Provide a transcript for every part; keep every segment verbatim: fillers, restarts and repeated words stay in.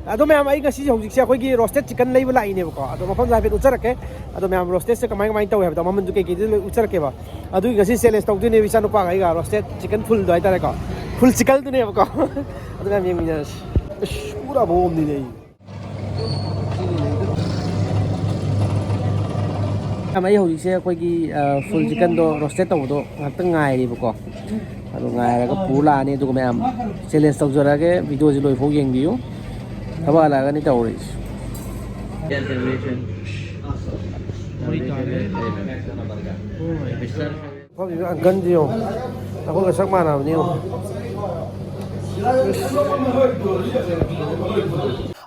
ꯑꯗꯣ ꯃꯌꯥꯝ, ꯑꯩ ꯉꯁꯤ ꯍꯧꯖꯤꯛꯁꯦ ꯑꯩꯈꯣꯏꯒꯤ ꯔꯣꯁꯇꯦꯠ ꯆꯤꯀꯟ ꯂꯩꯕ ꯂꯥꯛꯏꯅꯦꯕꯀꯣ꯫ ꯑꯗꯣ ꯃꯐꯝꯗꯣ ꯍꯥꯏꯐꯦꯠ ꯎꯠꯆꯔꯛꯀꯦ꯫ ꯑꯗꯣ ꯃꯌꯥꯝ, ꯔꯣꯁꯇꯦꯠꯁꯦ ꯀꯃꯥꯏ ꯀꯃꯥꯏꯅ ꯇꯧꯋꯦ ꯍꯥꯏꯕꯗꯣ, ꯃꯃꯜꯁꯨ ꯀꯩꯀꯩꯗꯤ ꯂꯣꯏ ꯎꯠꯆꯔꯛꯀꯦꯕ꯫ ꯑꯗꯨꯒꯤ ꯉꯁꯤ ꯆꯦꯂꯦꯟꯖ ꯇꯧꯗꯣꯏꯅꯦꯕ ꯏꯆꯥꯅꯨꯄꯥꯒ ꯑꯩꯒ, ꯔꯣꯁꯇꯦꯠ ꯆꯤꯀꯟ ꯐꯨꯜꯗꯣ ꯍꯥꯏꯇꯥꯔꯦꯀꯣ꯫ ꯐꯨꯜ ꯆꯤꯀꯟꯗꯨꯅꯦꯕꯀꯣ꯫ ꯑꯗꯨ ꯃꯌꯥꯝ ꯌꯦꯡꯃꯤꯟꯅꯔꯁꯤ꯫ ꯑꯁ, ꯄꯨꯔꯥ ꯕꯣꯝꯅꯤꯅꯦ ꯑꯩ꯫ ꯃꯌꯥꯝ, ꯑꯩ ꯍꯧꯖꯤꯛꯁꯦ ꯑꯩꯈꯣꯏꯒꯤ, ꯑ, ꯐꯨꯜ ꯆꯤꯀꯟꯗꯣ ꯔꯣꯁꯇꯦꯠ ꯇꯧꯕꯗꯣ ꯉꯥꯛꯇꯪ ꯉꯥꯏꯔꯤꯕꯀꯣ꯫ ꯑꯗꯨ ꯉꯥꯏꯔꯒ ꯄꯨꯔ ꯂꯥꯛꯑꯅꯤ꯫ ꯑꯗꯨꯒ ꯃꯌꯥꯝ, ꯆꯦꯂꯦꯟꯖ ꯇꯧꯖꯔꯛꯑꯒꯦ, ꯚꯤꯗꯤꯑꯣꯁꯤ ꯂꯣꯏꯐꯥꯎ ꯌꯦꯡꯕꯤꯌꯨ꯫ ꯊꯕꯛ ꯍꯜꯂꯛꯑꯒꯅꯤ ꯇꯧꯔꯤꯁꯦ꯫ ꯃꯐꯝꯁꯤꯗ ꯑꯪꯀꯜꯁꯤ ꯌꯦꯡꯉꯣ, ꯑꯩꯈꯣꯏꯒ ꯆꯞ ꯃꯥꯟꯅꯕꯅꯤ ꯌꯦꯡꯉꯣ꯫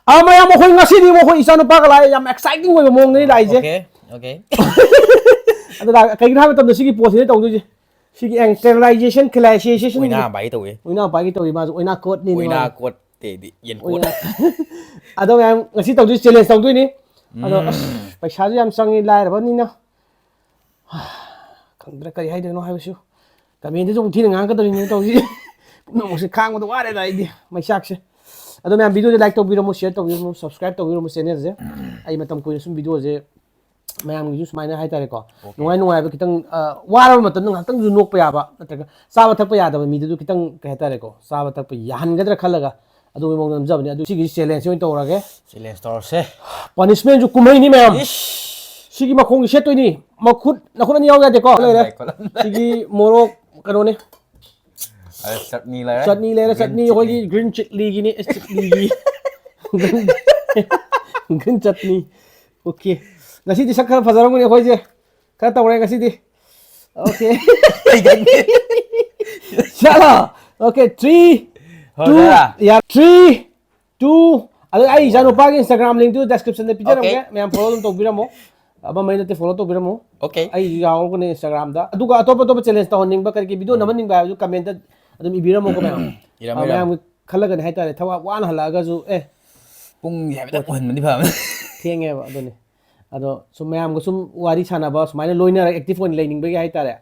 ꯑꯥ, ꯃꯌꯥꯝ, ꯑꯩꯈꯣꯏ ꯉꯁꯤꯗꯤ ꯑꯩꯈꯣꯏ ꯏꯆꯥꯅꯨꯄꯥꯒ ꯂꯥꯛꯑꯦ꯫ ꯌꯥꯝ ꯑꯦꯛꯁꯥꯏꯇꯤꯡ ꯑꯣꯏꯕ ꯃꯑꯣꯡꯗꯅꯤ ꯂꯥꯛꯏꯁꯦ꯫ Okay, okay. ꯑꯗꯨꯅ ꯀꯩꯒꯤꯅꯣ ꯍꯥꯏꯕ ꯃꯇꯝꯗ ꯁꯤꯒꯤ ꯄꯣꯠꯁꯤꯅ ꯇꯧꯗꯣꯏꯁꯦ꯫ ꯁꯤꯒꯤ sterilization, clarification. ꯑꯣꯏꯅꯥ ꯄꯥꯏꯒꯦ ꯇꯧꯋꯦ꯫ ꯑꯣꯏꯅꯥ ꯄꯥꯏꯒꯦ ꯇꯧꯋꯤ ꯃꯥꯁꯨ꯫ ꯑꯣꯏꯅꯥ ꯀꯣꯠꯅꯤꯅꯦ ꯑꯣꯏꯅꯥ ꯃꯥꯁꯨ꯫ ꯀꯣꯠꯇꯦꯗꯤ ꯌꯦꯟ ꯀꯣꯠ꯫ ꯑꯣꯏꯅꯥ꯫ ꯑꯗꯣ ꯃꯌꯥꯝ, ꯉꯁꯤ ꯇꯧꯗꯣꯏ, ꯆꯦꯂꯦꯟꯖ ꯇꯧꯗꯣꯏꯅꯤ꯫ ꯑꯗꯣ ꯑꯁ, ꯎꯝ꯫ ꯄꯩꯁꯥꯁꯨ ꯌꯥꯝ ꯆꯪꯉꯤ, ꯂꯥꯏꯔꯕꯅꯤꯅ꯫ ꯈꯪꯗ꯭ꯔꯦ ꯀꯔꯤ ꯍꯥꯏꯗꯣꯏꯅꯣ ꯍꯥꯏꯕꯁꯨ꯫ ꯀꯃꯦꯟꯗꯁꯨ ꯑꯃꯨꯛ ꯊꯤꯅ ꯉꯥꯡꯉꯛꯀꯗꯧꯔꯤꯅꯤ ꯇꯧꯔꯤꯁꯦ꯫ ꯄꯨꯝꯅꯃꯛꯁꯦ ꯈꯥꯡꯕꯗ ꯋꯥꯔꯦꯗ ꯑꯩꯗꯤ, ꯃꯩꯆꯥꯛꯁꯦ꯫ ꯑꯗꯣ ꯃꯌꯥꯝ, ꯚꯤꯗꯤꯑꯣꯁꯦ ꯂꯥꯏꯛ ꯇꯧꯕꯤꯔꯝꯃꯣ, ꯁꯤꯌꯔ ꯇꯧꯕꯤꯔꯝꯃꯣ, ꯁꯕꯁꯀ꯭ꯔꯥꯏꯕ ꯇꯧꯕꯤꯔꯝꯃꯣ ꯆꯦꯅꯦꯜꯁꯦ꯫ ꯑꯩ ꯃꯇꯝ ꯀꯨꯏꯅ ꯁꯨꯝ ꯚꯤꯗꯤꯑꯣꯁꯦ ꯃꯌꯥꯝꯒꯤꯁꯨ ꯁꯨꯃꯥꯏꯅ ꯍꯥꯏꯇꯥꯔꯦꯀꯣ, Okay. ꯅꯨꯡꯉꯥꯏ ꯅꯨꯡꯉꯥꯏꯕ ꯈꯤꯇꯪ, ꯑ, ꯋꯥꯔꯕ ꯃꯇꯝꯗ ꯉꯥꯏꯍꯥꯛꯇꯪꯁꯨ ꯅꯣꯛꯄ ꯌꯥꯕ, ꯅꯠꯇ꯭ꯔꯒ ꯆꯥꯕ ꯊꯛꯄ ꯌꯥꯗꯕ ꯃꯤꯗꯨꯁꯨ ꯈꯤꯇꯪ, ꯀꯩ ꯍꯥꯏꯇꯥꯔꯦꯀꯣ, ꯆꯥꯕ ꯊꯛꯄ ꯌꯥꯍꯟꯒꯗ꯭ꯔꯥ ꯈꯜꯂꯒ ꯑꯗꯨꯒꯤ ꯃꯑꯣꯡꯗ ꯅꯝꯖꯕꯅꯤ꯫ ꯑꯗꯨ ꯁꯤꯒꯤ ꯆꯦꯂꯦꯟꯖꯁꯦ ꯑꯣꯏꯅ ꯇꯧꯔꯒꯦ꯫ ꯆꯦꯂꯦꯟꯖ ꯇꯧꯔꯁꯦ꯫ ꯄꯅꯤꯁꯃꯦꯟꯁꯨ ꯀꯨꯝꯍꯩꯅꯤ ꯃꯌꯥꯝ꯫ ꯏꯁ! ꯁꯤꯒꯤ ꯃꯈꯣꯡꯁꯦ ꯁꯦꯠꯇꯣꯏꯅꯤ꯫ ꯃꯈꯨꯠ, ꯅꯈꯨꯠ ꯑꯅꯤ ꯌꯥꯎ ꯌꯥꯗꯦꯀꯣ? ꯂꯩꯔꯦ꯫ ꯈꯣꯠꯂꯝꯗꯥꯏ, ꯈꯣꯠꯂꯝꯗꯥꯏ꯫ ꯁꯤꯒꯤ ꯃꯣꯔꯣꯛ ꯀꯩꯅꯣꯅꯤ꯫ ꯑꯗ ꯆꯠꯅꯤ ꯂꯩꯔꯦ꯫ ꯆꯠꯅꯤ ꯂꯩꯔꯦ, Green ꯆꯠꯅꯤ ꯑꯩꯈꯣꯏꯒꯤ chutney꯫ Green chilliꯒꯤꯅꯤ, ꯑꯦ, chilliꯒꯤ꯫ Green, green chutney꯫ Okay꯫ ꯉꯁꯤꯗꯤ ꯁꯛ ꯈꯔ ꯐꯖꯔꯝꯒꯅꯤ ꯑꯩꯈꯣꯏꯁꯦ꯫ ꯈꯔ ꯇꯧꯔꯦ ꯉꯁꯤꯗꯤ꯫ Okay꯫ ꯆꯠꯂꯣ꯫ Okay, three, two, ꯍꯧꯔꯦ꯫ ꯌꯥ-, three, two꯫ ꯑꯗ ꯑꯩ ꯏꯆꯥꯅꯨꯄꯥꯒꯤ Instagram linkꯇꯨ descriptionꯗ ꯄꯤꯖꯔꯝꯒꯦ꯫ Okay꯫ ꯃꯌꯥꯝ follow ꯑꯗꯨꯝ ꯇꯧꯕꯤꯔꯝꯃꯣ꯫ ꯑꯃ ꯑꯃ ꯅꯠꯇꯦ, follow ꯇꯧꯕꯤꯔꯝꯃꯣ꯫ Okay꯫ ꯑꯩ ꯌꯥꯎꯔꯒꯅꯦ Instagramꯗ꯫ ꯑꯗꯨꯒ ꯑꯇꯣꯞ ꯑꯇꯣꯞꯄ challenge ꯇꯧꯍꯟꯅꯤꯡꯕ, ꯀꯔꯤ ꯀꯔꯤ video ꯎꯝ꯫ ꯅꯝꯍꯟꯅꯤꯡꯕ ꯍꯥꯏꯕꯗꯨ commentꯇ ꯑꯗꯨꯝ ꯏꯕꯤꯔꯝꯃꯣꯀꯣ ꯃꯌꯥꯝ꯫ ꯏꯔꯝꯃꯣ, ꯑ, ꯏꯔꯝꯃꯣ꯫ ꯃꯌꯥꯝꯒꯤ ꯈꯜꯂꯒꯅꯦ ꯍꯥꯏꯇꯥꯔꯦ, ꯊꯕꯛ ꯋꯥꯅ ꯍꯜꯂꯛꯑꯒꯁꯨ, ꯑꯦ, ꯄꯨꯡꯁꯦ ꯍꯥꯏꯐꯦꯠꯇꯪ ꯑꯣꯏꯍꯟꯕꯗꯤ ꯐꯕꯅꯤ꯫ ꯊꯦꯡꯉꯦꯕ, ꯑꯗꯨꯅꯤ꯫ ꯑꯗꯣ ꯁꯨꯝ ꯃꯌꯥꯝꯒ ꯁꯨꯝ ꯋꯥꯔꯤ ꯁꯥꯟꯅꯕ, ꯁꯨꯃꯥꯏꯅ ꯂꯣꯏꯅꯔ active ꯑꯣꯏꯅ ꯂꯩꯅꯤꯡꯕꯒꯤ ꯍꯥꯏꯇꯥꯔꯦ,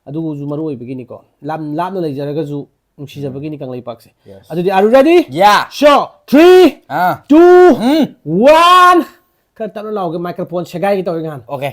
ꯑꯗꯨꯕꯨꯁꯨ ꯃꯔꯨ ꯑꯣꯏꯕꯒꯤꯅꯤꯀꯣ꯫ ꯂꯥꯞ-, ꯂꯥꯞꯅ ꯂꯩꯖꯔꯒꯁꯨ ꯅꯨꯡꯁꯤꯖꯕꯒꯤꯅꯤ ꯀꯪꯂꯩꯄꯥꯛꯁꯦ꯫ Yes. ꯑꯗꯨꯗꯤ, are you ready? Yeah. Show, three, ah two, um one. ꯈꯔ ꯇꯞꯅ ꯂꯥꯎꯒꯦ, ꯃꯥꯏꯀ꯭ꯔꯣꯐꯣꯟ ꯁꯦꯒꯥꯏꯒꯦ ꯇꯧꯋꯦ ꯉꯍꯥꯟ꯫ Okay.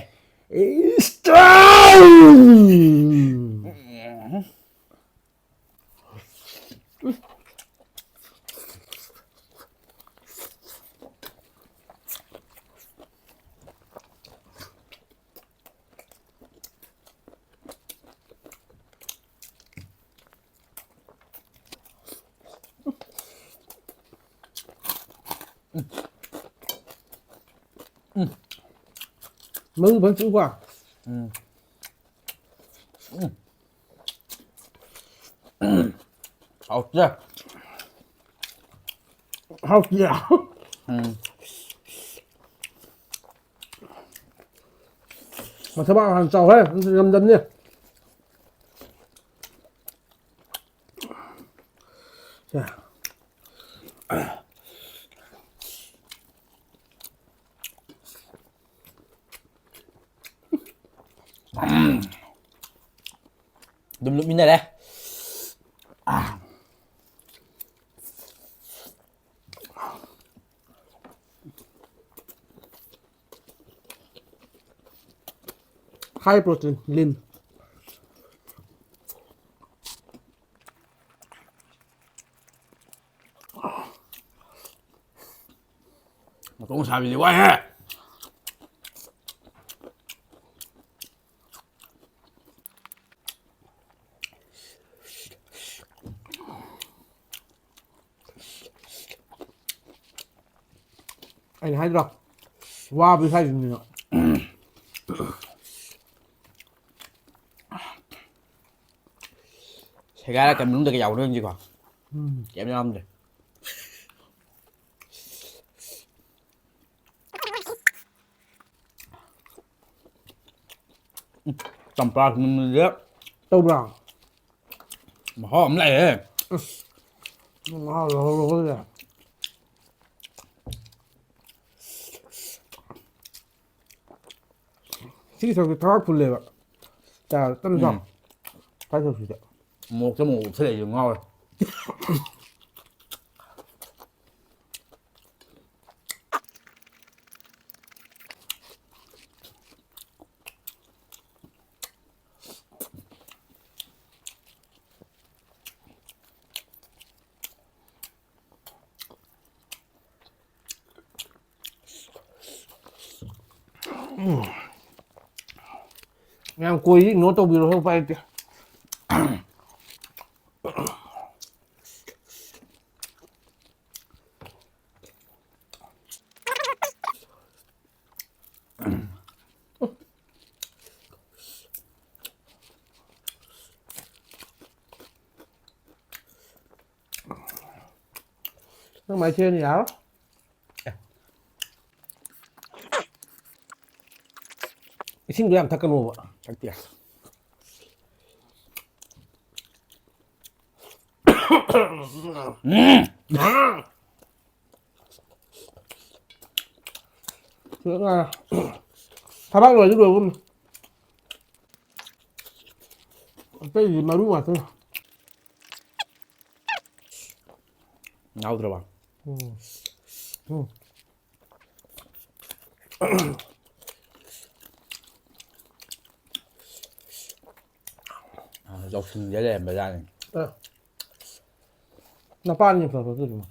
ꯃꯔꯨ ꯐꯖꯅ ꯆꯨꯀꯣ꯫ ꯍꯥꯎꯇꯦ꯫ ꯍꯥꯎꯇꯤꯌꯦ꯫ ꯎꯝ ꯃꯊꯕꯥꯛ ꯍꯥꯟꯅ ꯆꯥꯎꯍꯦ, ꯅꯠꯇ꯭ꯔꯗꯤ ꯉꯝꯗꯕꯅꯤ꯫ ꯁꯦ꯫ ꯑꯗꯨꯝ ꯂꯨꯞꯃꯤꯟꯅꯔꯦ꯫ High protein, lean. ꯃꯇꯣꯡ ꯁꯥꯕꯤꯗꯤ ꯋꯥꯏꯍꯦ꯫ ꯑꯩꯅ ꯍꯥꯏꯗ꯭ꯔꯣ, ꯋꯥꯕꯗꯤ ꯍꯥꯏꯁꯤꯅꯤꯅ꯫ ꯁꯦꯒꯥꯏꯔꯛꯀꯅꯤ ꯃꯅꯨꯡꯗ ꯀꯩ ꯌꯥꯎꯕꯅꯣ ꯌꯦꯡꯁꯤꯀꯣ꯫ ꯎꯝ꯫ ꯀꯩꯝ ꯌꯥꯎꯔꯝꯗ꯭ꯔꯦ꯫ ꯆꯝꯄ꯭ꯔꯥ ꯁꯤꯟꯕꯁꯦ ꯇꯧꯕ꯭ꯔꯥ? ꯃꯍꯥꯎ ꯑꯃ ꯂꯥꯛꯑꯦ꯫ ꯑꯁ, ꯅꯪ ꯃꯍꯥꯎ ꯂꯧꯍꯧꯔꯣ ꯍꯣꯏ꯫ ꯁꯤꯒꯤ ꯁꯔꯨꯛꯁꯦ ꯊꯕꯥꯛ ꯐꯨꯜꯂꯦꯕ꯫ ꯆꯥ ꯇꯞꯅ ꯆꯥꯎ꯫ ꯎꯝ꯫ ꯁ꯭ꯋꯥꯏ ꯁꯔꯨꯛꯁꯤꯗ꯫ ꯃꯣꯔꯣꯛꯇ ꯃꯣꯔꯣꯛ ꯎꯞꯁꯜꯂꯛꯏꯁꯦ ꯉꯥꯎꯔꯦ꯫ ꯃꯌꯥꯝ ꯀꯣꯏꯁꯤ ꯏꯒꯅꯣꯔ ꯇꯧꯕꯤꯔꯣ, ꯎꯄꯥꯏ ꯂꯩꯇꯦ꯫ ꯅꯪ ꯃꯥꯏꯊꯦꯟ ꯌꯥꯔꯣꯏ꯫ ꯏꯁꯤꯡꯗꯣ ꯌꯥꯝ ꯊꯛꯀꯅꯣꯕ꯫ ꯊꯛꯇꯦ꯫ ꯊꯕꯥꯛ ꯂꯣꯏꯗꯤ ꯂꯣꯏꯒꯨꯝꯅꯤ꯫ ꯑꯇꯩꯗꯤ ꯃꯔꯨ ꯉꯥꯛꯇꯅꯤ꯫ ꯌꯥꯎꯗ꯭ꯔꯕ? ꯎꯝ꯫ ꯎꯝ꯫ ꯑ, ꯌꯥꯎꯁꯤꯟꯒꯦ ꯂꯩꯔꯝꯕꯖꯥꯠꯅꯤ꯫ ꯑ꯫ ꯅꯄꯥꯅꯤ ꯐꯕ ꯑꯗꯨꯗꯨꯅ꯫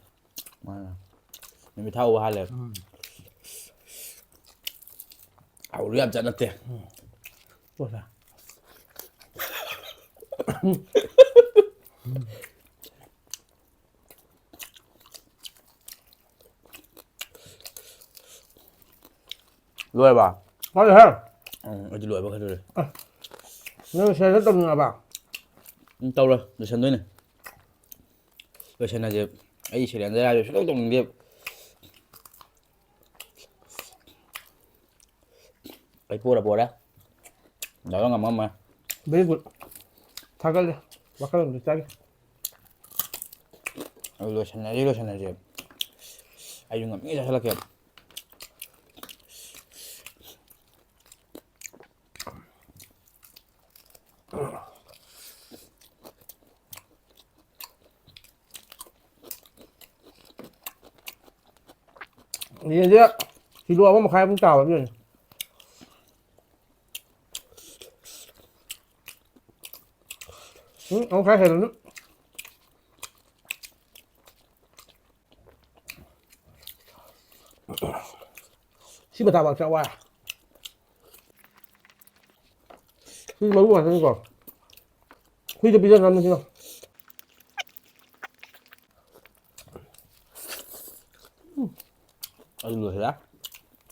ꯃꯥꯅꯦ꯫ ꯅꯨꯃꯤꯠ ꯊꯥ ꯎꯕ ꯍꯥꯜꯂꯦ꯫ ꯎꯝ꯫ ꯍꯧꯔꯨ ꯌꯥꯝ ꯆꯠ ꯅꯠꯇꯦ꯫ ꯎꯝ꯫ ꯄꯣꯠꯁꯦ꯫ ꯂꯣꯏꯔꯕ? ꯂꯣꯏꯔꯦꯍꯦ꯫ ꯎꯝ, ꯑꯩꯗꯤ ꯂꯣꯏꯕ ꯈꯛꯇ ꯂꯣꯏꯔꯦ꯫ ꯑ, ꯅꯪ ꯁꯤꯗ ꯇꯧꯅꯤꯡꯉꯕ? ꯎꯝ, ꯇꯧꯔꯣꯏ꯫ ꯂꯣꯏꯁꯟꯗꯣꯏꯅꯦ꯫ ꯂꯣꯏꯁꯟꯅꯁꯦ꯫ ꯑꯩ ꯁꯤꯂꯤꯟꯗꯔ ꯍꯥꯏꯕ ꯁꯨꯡꯇꯧ ꯇꯧꯅꯤꯡꯗꯦꯕ꯫ ꯑꯩ ꯄꯣꯔ ꯄꯣꯔꯦ꯫ ꯗꯥꯎ ꯉꯝꯃꯝꯃꯣꯏ꯫ Very good꯫ ꯊꯥꯒꯠꯂꯦ꯫ ꯋꯥꯈꯜ ꯑꯃꯗ ꯆꯥꯒꯦ꯫ ꯑꯗꯨ ꯂꯣꯏꯁꯟꯅꯁꯤ, ꯂꯣꯏꯁꯟꯅꯁꯤ꯫ ꯑꯩꯁꯨ ꯉꯝꯃꯤꯉꯩ ꯆꯥꯁꯤꯜꯂꯛꯀꯦ꯫ ꯌꯦꯟꯁꯦ ꯀꯤꯂꯣ ꯑꯃ ꯃꯈꯥꯏꯃꯨꯛ ꯇꯥꯕ ꯑꯗꯨꯅꯤ꯫ ꯎꯝ, ꯑꯃꯨꯛ ꯈꯔ ꯍꯦꯜꯂꯅꯤ꯫ ꯁꯤ ꯃꯇꯥ ꯆꯥꯛ ꯋꯥꯏ꯫ ꯁꯤ ꯃꯔꯨ ꯉꯥꯛꯇꯅꯤꯀꯣ꯫ ꯍꯨꯏꯗ ꯄꯤꯖꯅꯕꯅꯤ ꯁꯤꯅ꯫ ꯑꯗꯨ ꯂꯣꯏꯁꯤꯜꯂꯦ꯫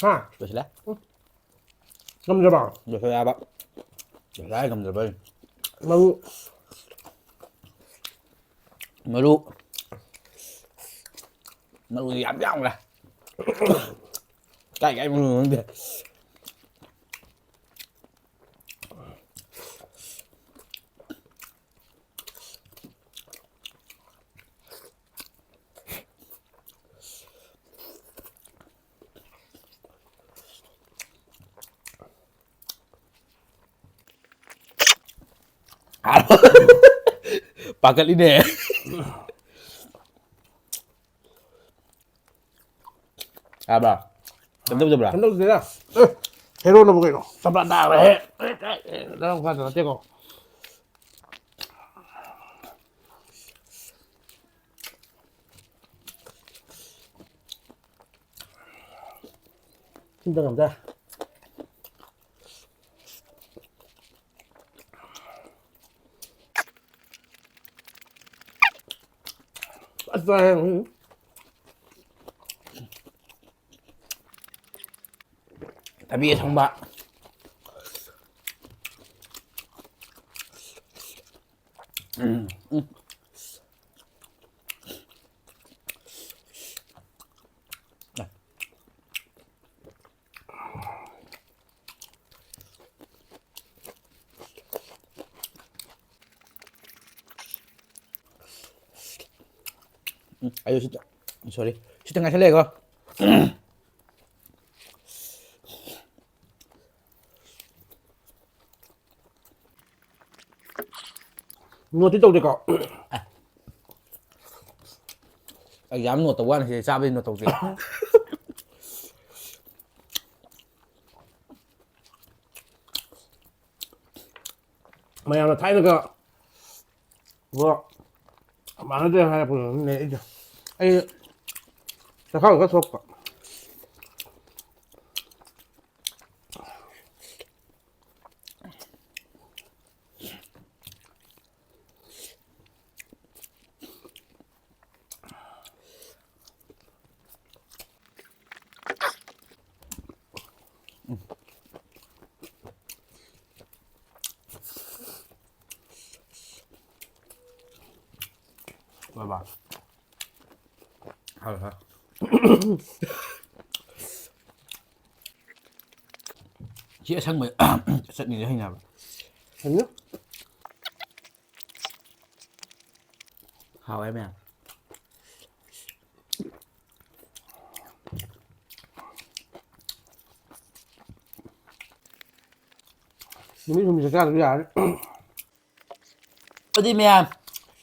ꯍꯥ? ꯂꯣꯏꯁꯤꯜꯂꯦ꯫ ꯉꯝꯗ꯭ꯔꯕ? ꯂꯣꯏꯁꯤꯜꯂꯦ ꯍꯥꯏꯕ꯫ ꯂꯣꯏꯁꯤꯜꯂꯦ ꯍꯥꯏ ꯉꯝꯗ꯭ꯔꯕ ꯑꯩ꯫ ꯃꯔꯨ꯫ ꯃꯔꯨ꯫ ꯃꯔꯨꯗꯤ ꯌꯥꯝ ꯌꯥꯝꯈ꯭ꯔꯦ꯫ ꯀꯥꯏ ꯀꯥꯏ ꯃꯔꯨꯅꯣ ꯈꯪꯗꯦ꯫ ꯄꯥꯈꯠꯂꯤꯅꯦ꯫ ꯌꯥꯕ꯭ꯔꯥ? ꯀꯩꯝ ꯇꯧꯗꯕ꯭ꯔꯥ? ꯀꯩꯝ ꯇꯧꯗꯦꯗ꯫ ꯑꯦ, ꯍꯦꯔꯣꯅꯕꯨ ꯀꯩꯅꯣ? ꯆꯝꯄ꯭ꯔꯥ ꯇꯥꯈ꯭ꯔꯦꯍꯦ꯫ ꯑꯦ, ꯑꯦ, ꯑꯦ, ꯅꯪ ꯐꯗꯕ ꯅꯠꯇꯦꯀꯣ꯫ ꯁꯤꯝꯇ ꯉꯝꯗꯦ꯫ ꯑꯁ, ꯆꯥꯏꯍꯦ꯫ ꯎꯝ꯫ ꯊꯕꯤ ꯑꯁꯪꯕ꯫ ꯎꯝ, ꯎꯝ꯫ ꯎꯝ, ꯑꯩꯁꯨ ꯁꯤꯇ-, sorry, ꯁꯤꯇ ꯉꯥꯏꯁꯜꯂꯛꯑꯦꯀꯣ꯫ ꯅꯣꯠꯇꯤ ꯇꯧꯗꯦꯀꯣ? ꯑꯦ꯫ ꯑꯦꯛꯖꯥꯝ ꯅꯣꯠ ꯇꯧꯕ ꯋꯥꯅꯤ, ꯁꯤꯗ ꯆꯥꯕꯗꯤ ꯅꯣꯠ ꯇꯧꯗꯦ꯫ ꯃꯌꯥꯝꯅ ꯊꯥꯏꯅꯒ ꯕꯣ ꯃꯥꯟꯅꯗꯦ ꯍꯥꯏꯔꯛꯄꯗꯨꯅꯦ ꯑꯩꯗꯣ꯫ ꯑꯩ ꯆꯈꯥꯎ ꯈꯔ ꯁꯣꯛꯄ꯫ ꯍꯣꯏ ꯕꯥ꯫ ꯍꯣꯏ, ꯍꯣꯏ꯫ ꯁꯤ ꯑꯁꯪꯕ ꯆꯠꯅꯤꯁꯦ ꯍꯩꯅꯕ꯭ꯔꯥ? ꯍꯩꯅ꯫ ꯍꯥꯎꯋꯦ ꯃꯌꯥꯝ꯫ ꯅꯨꯃꯤꯠ ꯍꯨꯝꯅꯤ ꯆꯥꯛ ꯆꯥꯗꯕ ꯌꯥꯔꯅꯤ꯫ ꯑꯗꯨꯗꯤ ꯃꯌꯥꯝ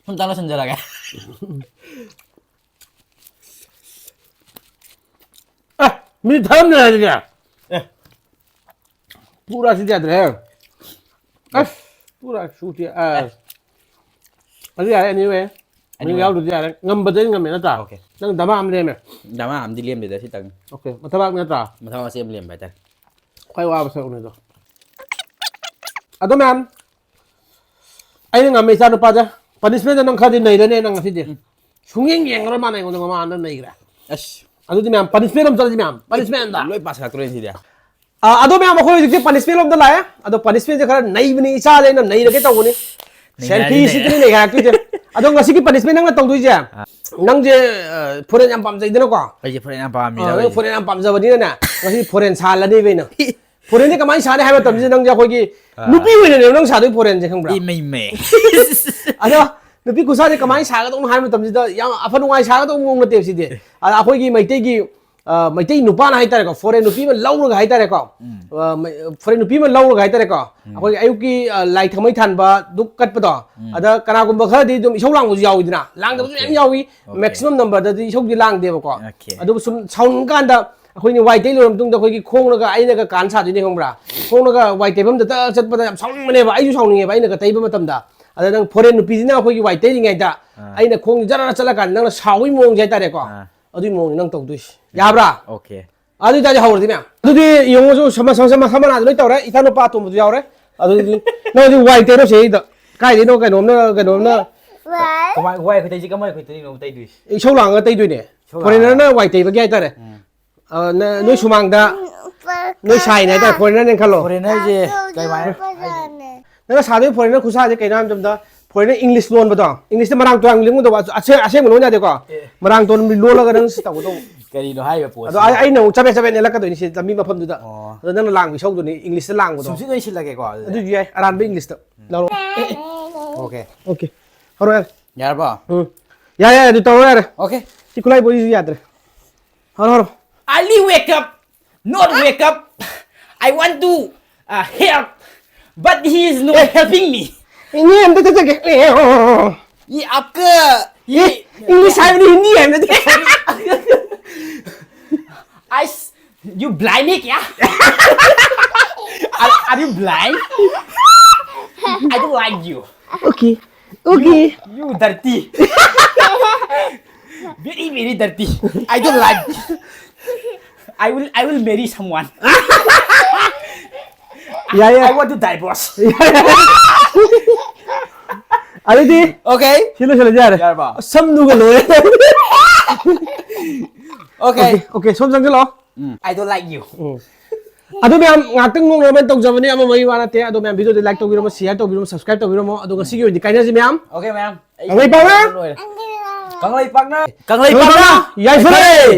ꯁꯨꯝ ꯇꯥꯅ ꯁꯤꯟꯖꯔꯒꯦ꯫ ꯑꯦ, ꯃꯤ ꯊꯝꯅꯦ ꯍꯥꯏꯗꯤꯅꯦ꯫ ꯑꯦ꯫ ꯄꯨꯔꯥ ꯁꯤꯗꯤ ꯌꯥꯗ꯭ꯔꯦ꯫ ꯑꯁ, ꯄꯨꯔꯥ ꯁꯨꯇꯤ, ꯑ꯫ ꯑꯗꯨ ꯌꯥꯔꯦ, anyway꯫ ꯃꯤ anyway꯫ ꯌꯥꯎꯗ꯭ꯔꯗꯤ ꯌꯥꯔꯦ꯫ ꯉꯝꯕꯗꯩ ꯉꯝꯃꯦ ꯅꯠꯇ꯭ꯔꯥ? Okay꯫ ꯅꯪ ꯗꯃꯥ ꯑꯃ ꯂꯦꯝꯃꯦ꯫ ꯗꯃꯥ ꯑꯃꯗꯤ ꯂꯦꯝꯗꯦꯗ ꯁꯤꯇꯪ꯫ Okay, ꯃꯊꯕꯥꯛ ꯅꯠꯇ꯭ꯔꯥ? ꯃꯊꯕꯥꯛ ꯃꯆꯦꯠ ꯑꯃ ꯂꯦꯝꯕ ꯍꯥꯏꯇꯥꯔꯦ꯫ ꯈ꯭ꯋꯥꯏ ꯋꯥꯕ ꯁꯔꯨꯛꯅꯦ ꯑꯗꯣ꯫ ꯑꯗꯣ ꯃꯌꯥꯝ, ꯑꯩꯅ ꯉꯝꯃꯦ ꯏꯆꯥ ꯅꯨꯄꯥꯁꯦ꯫ Punishment ꯅꯪ ꯈꯔꯗꯤ ꯅꯩꯔꯅꯦ ꯅꯪ ꯉꯁꯤꯗꯤ꯫ ꯎꯝ꯫ ꯁꯨꯡꯌꯦꯡ ꯌꯦꯡꯉꯔꯣꯏ ꯃꯥꯅ ꯑꯩꯉꯣꯟꯗ ꯃꯃꯥꯟꯗ ꯅꯩꯈ꯭ꯔꯦ꯫ ꯑꯁ꯫ ꯑꯗꯨꯗꯤ ꯃꯌꯥꯝ punishment ꯑꯃ ꯆꯠꯂꯁꯤ ꯃꯌꯥꯝ꯫ Punishment ꯑꯝꯗ꯫ ꯂꯣꯏ ꯄꯥꯁꯤꯜꯂꯛꯇꯣꯔꯦ ꯁꯤꯗꯤ꯫ ꯑ, ꯑꯗꯣ ꯃꯌꯥꯝ ꯑꯩꯈꯣꯏ ꯍꯧꯖꯤꯛꯇꯤ punishment ꯂꯣꯝꯗ ꯂꯥꯛꯑꯦ꯫ ꯑꯗꯣ punishment ꯁꯦ ꯈꯔ ꯅꯩꯕꯅꯤ ꯏꯆꯥꯁꯦ ꯑꯩꯅ ꯅꯩꯔꯒꯦ ꯇꯧꯕꯅꯤ꯫ ꯅꯩꯒꯥꯏꯔꯦ, ꯁꯦꯜꯐꯤ ꯅꯩꯒꯥꯏꯔꯦ꯫ ꯁꯤꯠꯇꯅꯤ ꯅꯩꯒꯥꯏꯔꯛꯇꯣꯏꯁꯦ꯫ ꯑꯗꯣ ꯉꯁꯤꯒꯤ punishment ꯅꯪꯅ ꯇꯧꯗꯣꯏꯁꯦ, ꯑ꯫ ꯅꯪꯁꯦ, ꯑ, foreign ꯌꯥꯝ ꯄꯥꯝꯖꯩꯗꯅꯀꯣ? ꯑꯩꯁꯦ foreign ꯌꯥꯝ ꯄꯥꯝꯃꯤ ꯑ, ꯅꯪ ꯍꯧꯖꯤꯛ꯫ Foreign ꯌꯥꯝ ꯄꯥꯝꯖꯕꯅꯤꯅꯅꯦ, ꯉꯁꯤ foreign ꯁꯥꯍꯜꯂꯅꯤꯕ ꯑꯩꯅ꯫ Foreign ꯁꯦ ꯀꯃꯥꯏꯅ ꯁꯥꯅꯤ ꯍꯥꯏꯕ ꯃꯇꯝꯁꯤꯗ ꯅꯪꯁꯦ ꯑꯩꯈꯣꯏꯒꯤ ꯑ꯫ ꯅꯨꯄꯤ ꯑꯣꯏꯅꯅꯦꯕ ꯅꯪ ꯁꯥꯗꯣꯏ foreign ꯁꯦ, ꯈꯪꯕ꯭ꯔꯥ? ꯏꯃꯩ ꯃꯩ꯫ ꯑꯗꯣ ꯅꯨꯄꯤ ꯈꯨꯠꯁꯥꯁꯦ ꯀꯃꯥꯏꯅ ꯁꯥꯒꯗꯧꯅꯣ ꯍꯥꯏꯕ ꯃꯇꯝꯁꯤꯗ ꯌꯥꯝ ꯑꯐ ꯅꯨꯡꯉꯥꯏ ꯁꯥꯒꯗꯧꯕ ꯃꯑꯣꯡ ꯅꯠꯇꯦꯕ ꯁꯤꯗꯤ꯫ ꯑꯦ꯫ ꯑꯗ ꯑꯩꯈꯣꯏꯒꯤ ꯃꯩꯇꯩꯒꯤ, ꯑ, ꯃꯩꯇꯩ ꯅꯨꯄꯥꯅ ꯍꯥꯏꯇꯥꯔꯦꯀꯣ, foreign ꯅꯨꯄꯤ ꯑꯃ ꯂꯧꯔꯒ ꯍꯥꯏꯇꯥꯔꯦꯀꯣ, ꯎꯝ꯫ ꯑ, ꯃꯩ-, foreign ꯅꯨꯄꯤ ꯑꯃ ꯂꯧꯔꯒ ꯍꯥꯏꯇꯥꯔꯦꯀꯣ, ꯎꯝ꯫ ꯑꯩꯈꯣꯏꯒꯤ ꯑꯌꯨꯛꯀꯤ, ꯑ, ꯂꯥꯏ ꯊꯥꯎꯃꯩ ꯊꯥꯟꯕ, ꯙꯨꯞ ꯀꯠꯄꯗꯣ, ꯎꯝ꯫ ꯑꯗ ꯀꯅꯥꯒꯨꯝꯕ ꯈꯔꯗꯤ ꯑꯗꯨꯝ ꯏꯁꯧ ꯂꯥꯡꯕꯁꯨ ꯌꯥꯎꯋꯤꯗꯅ, ꯂꯥꯡꯗꯕꯁꯨ ꯑꯣꯀꯦ꯫ ꯃꯌꯥꯝ ꯌꯥꯎꯏ, ꯑꯣꯀꯦ꯫ Maximum number ꯗꯗꯤ ꯏꯁꯧꯗꯤ ꯂꯥꯡꯗꯦꯕꯀꯣ꯫ ꯑꯣꯀꯦ꯫ ꯑꯗꯨꯕꯨ ꯁꯨꯝ ꯁꯥꯎꯅꯤꯡꯀꯥꯟꯗ ꯑꯩꯈꯣꯏꯅ ꯋꯥꯏ ꯇꯩ ꯂꯣꯏꯔ ꯃꯇꯨꯡꯗ ꯑꯩꯈꯣꯏꯒꯤ ꯈꯣꯡꯅꯒ ꯑꯩꯅꯒ ꯀꯥꯟ ꯁꯥꯗꯣꯏꯅꯦ, ꯈꯪꯕ꯭ꯔꯥ? ꯈꯣꯡꯅꯒ ꯋꯥꯏ ꯇꯩꯐꯝꯗ ꯇꯛ ꯆꯠꯄꯗ ꯌꯥꯝ ꯁꯥꯎꯅꯤꯡꯕꯅꯦꯕ, ꯑꯩꯁꯨ ꯁꯥꯎꯅꯤꯡꯉꯦꯕ ꯑꯩꯅꯒ ꯇꯩꯕ ꯃꯇꯝꯗ꯫ ꯑꯗ ꯅꯪ ꯐꯣꯔꯦꯟ ꯅꯨꯄꯤꯁꯤꯅ ꯑꯩꯈꯣꯏꯒꯤ ꯋꯥꯏ ꯇꯩꯔꯤꯉꯩꯗ ꯑꯥ꯫ ꯑꯩꯅ ꯈꯣꯡꯁꯦ ꯖꯔ ꯆꯠꯂꯀꯥꯟꯗ ꯅꯪꯅ ꯁꯥꯎꯕꯒꯤ ꯃꯑꯣꯡꯁꯦ ꯍꯥꯏꯇꯥꯔꯦꯀꯣ, ꯑꯥ꯫ ꯑꯗꯨꯒꯤ ꯃꯑꯣꯡꯅꯤ ꯅꯪ ꯇꯧꯗꯣꯏꯁꯦ꯫ ꯌꯥꯕ꯭ꯔꯥ? ꯑꯣꯀꯦ꯫ ꯑꯗꯨ ꯑꯣꯏꯇꯥꯔꯗꯤ ꯍꯧꯔꯗꯤ ꯃꯌꯥꯝ꯫ ꯑꯗꯨꯗꯤ ꯌꯦꯡꯉꯨꯁꯨ ꯁꯃ-, ꯁꯃ-, ꯁꯃ-, ꯁꯃꯥꯅꯥꯗ ꯂꯣꯏ ꯇꯧꯔꯦ, ꯏꯆꯥ ꯅꯨꯄꯥ ꯑꯇꯣꯝꯕꯗꯨ ꯌꯥꯎꯔꯦ꯫ ꯑꯗꯨꯗꯤ ꯅꯪ ꯍꯧꯖꯤꯛ ꯋꯥꯏ ꯇꯩꯔꯣ ꯁꯤꯗ꯫ ꯀꯥꯏꯗꯩꯅꯣ ꯀꯩꯅꯣꯝꯅ, ꯀꯩꯅꯣꯝꯅ ꯀꯃꯥꯏ, ꯋꯥꯏ ꯑꯩꯈꯣꯏ ꯇꯩꯁꯦ ꯀꯃꯥꯏ ꯑꯩꯈꯣꯏ ꯇꯩꯅꯣ ꯇꯩꯗꯣꯏꯁꯦ? ꯏꯁꯧ ꯂꯥꯡꯉꯒ ꯇꯩꯗꯣꯏꯅꯦ꯫ ꯏꯁꯧ ꯂꯥꯡꯉꯒ꯫ ꯐꯣꯔꯦꯅꯔꯅ ꯋꯥꯏ ꯇꯩꯕꯒꯤ ꯍꯥꯏꯇꯥꯔꯦ꯫ ꯎꯝ꯫ ꯑ, ꯅ-, ꯅꯣꯏ ꯁꯨꯃꯥꯡꯗ ꯅꯣꯏ ꯁꯥꯏꯅꯦ ꯍꯥꯏꯇꯥꯔꯦ, ꯐꯣꯔꯦꯅꯔꯅꯦ ꯈꯜꯂꯣ꯫ ꯐꯣꯔꯦꯅꯔꯁꯦ ꯀꯩꯃꯥꯏꯅ ꯍꯥꯏꯗꯤ? ꯅꯪꯅ ꯁꯥꯗꯣꯏ ꯐꯣꯔꯦꯅꯔ ꯈꯨꯁꯥꯁꯦ ꯀꯩꯅꯣ ꯍꯥꯏꯕ ꯃꯇꯝꯗ, ꯐꯣꯔꯦꯅꯔ ꯏꯪꯂꯤꯁ ꯂꯣꯟꯕꯗꯣ, ꯏꯪꯂꯤꯁꯇ ꯃꯔꯥꯡ ꯇꯨꯔꯥꯡ ꯂꯣꯟꯒꯗꯧꯕ, ꯑꯁꯦ-, ꯑꯁꯦꯡꯕ ꯂꯣꯟ ꯌꯥꯗꯦꯀꯣ꯫ ꯑꯦ꯫ ꯃꯔꯥꯡ ꯇꯨꯔꯥꯡ ꯂꯣꯜꯂꯒ ꯅꯪ ꯁꯤ ꯇꯧꯒꯗꯧꯕ꯫ ꯀꯔꯤꯅꯣ ꯍꯥꯏꯔꯤꯕ ꯄꯣꯠꯁꯦ? ꯑꯗꯣ ꯑꯩ-, ꯑꯩꯅ ꯑꯃꯨꯛ ꯆꯕꯦꯠ ꯆꯕꯦꯠ ꯅꯦꯠꯂꯛꯀꯗꯣꯏꯅꯤ ꯁꯤ ꯂꯝꯕꯤ ꯃꯐꯝꯗꯨꯗ꯫ ꯑꯣ꯫ ꯑꯗꯣ ꯅꯪꯅ ꯂꯥꯡꯕ ꯏꯁꯧꯗꯨꯅꯤ ꯏꯪꯂꯤꯁꯇ ꯂꯥꯡꯕꯗꯣ꯫ ꯁꯨꯝꯁꯤꯠ ꯑꯣꯏꯁꯤꯜꯂꯒꯦꯀꯣ ꯑꯗꯨꯗꯤ꯫ ꯑꯗꯨꯁꯨ ꯌꯥꯏ, ꯑꯔꯥꯟꯕ ꯏꯪꯂꯤꯁꯇ꯫ ꯂꯧꯔꯣ꯫ ꯑꯣꯀꯦ꯫ ꯑꯣꯀꯦ꯫ ꯍꯧꯔꯣ ꯌꯥꯔꯦ꯫ ꯌꯥꯔꯕꯣ? ꯎꯝ꯫ ꯌꯥꯔꯦ, ꯌꯥꯔꯦ, ꯑꯗꯨ ꯇꯧꯔꯣ ꯌꯥꯔꯦ꯫ ꯑꯣꯀꯦ꯫ ꯁꯤ ꯈꯨꯠꯂꯥꯏ ꯕꯣꯏꯁꯤꯁꯨ ꯌꯥꯗ꯭ꯔꯦ꯫ ꯍꯧꯔꯣ, ꯍꯧꯔꯣ꯫ Early wake up, not wake up. I want to, uh, help, but he is not helping me. ꯏꯅꯦ ꯑꯝꯇ ꯆꯠꯆꯒꯦ꯫ ये आपका, ये ꯏꯪꯂꯤꯁ ꯍꯥꯏꯕꯅꯤ, ꯍꯤꯟꯗꯤ ꯍꯥꯏꯕ ꯅꯠꯇꯦ꯫ I s-, you blind है क्या? Are, are you blind? I don't like you. Okay. Okay. You, you dirty. Very, very dirty. I don't like. I will, I will marry someone. ꯌꯥꯏ, ꯌꯥꯏ꯫ I want to divorce. ꯑꯗꯨꯗꯤ Okay. ꯁꯤ ꯂꯣꯏꯁꯤꯜꯂꯁꯤ ꯌꯥꯔꯦ꯫ ꯌꯥꯔꯕꯣ? ꯁꯝꯗꯨꯒ ꯂꯣꯏꯔꯦ꯫ Okay. Okay, okay, ꯁꯣꯝ ꯆꯪꯁꯤꯜꯂꯛꯑꯣ꯫ ꯎꯝ꯫ I don't like you. ꯎꯝ꯫ ꯑꯗꯨ ꯃꯌꯥꯝ ꯉꯥꯛꯇꯪ ꯅꯣꯛꯅꯕ ꯇꯧꯖꯕꯅꯦ, ꯑꯃ ꯃꯩ ꯋꯥ ꯅꯠꯇꯦ꯫ ꯑꯗꯣ ꯃꯌꯥꯝ video ꯗꯤ like ꯇꯧꯕꯤꯔꯝꯃꯣ, share ꯇꯧꯕꯤꯔꯝꯃꯣ, subscribe ꯇꯧꯕꯤꯔꯝꯃꯣ꯫ ꯑꯗꯣ ꯉꯁꯤꯒꯤ ꯑꯣꯏꯅꯗꯤ ꯀꯥꯏꯅꯁꯤ ꯃꯌꯥꯝ꯫ Okay, ꯃꯌꯥꯝ꯫ ꯀꯪꯂꯩꯄꯥꯛꯅ? ꯂꯣꯏꯔꯦ꯫ ꯀꯪꯂꯩꯄꯥꯛꯅ? ꯀꯪꯂꯩꯄꯥꯛꯅ? ꯌꯥꯏꯐꯔꯦ!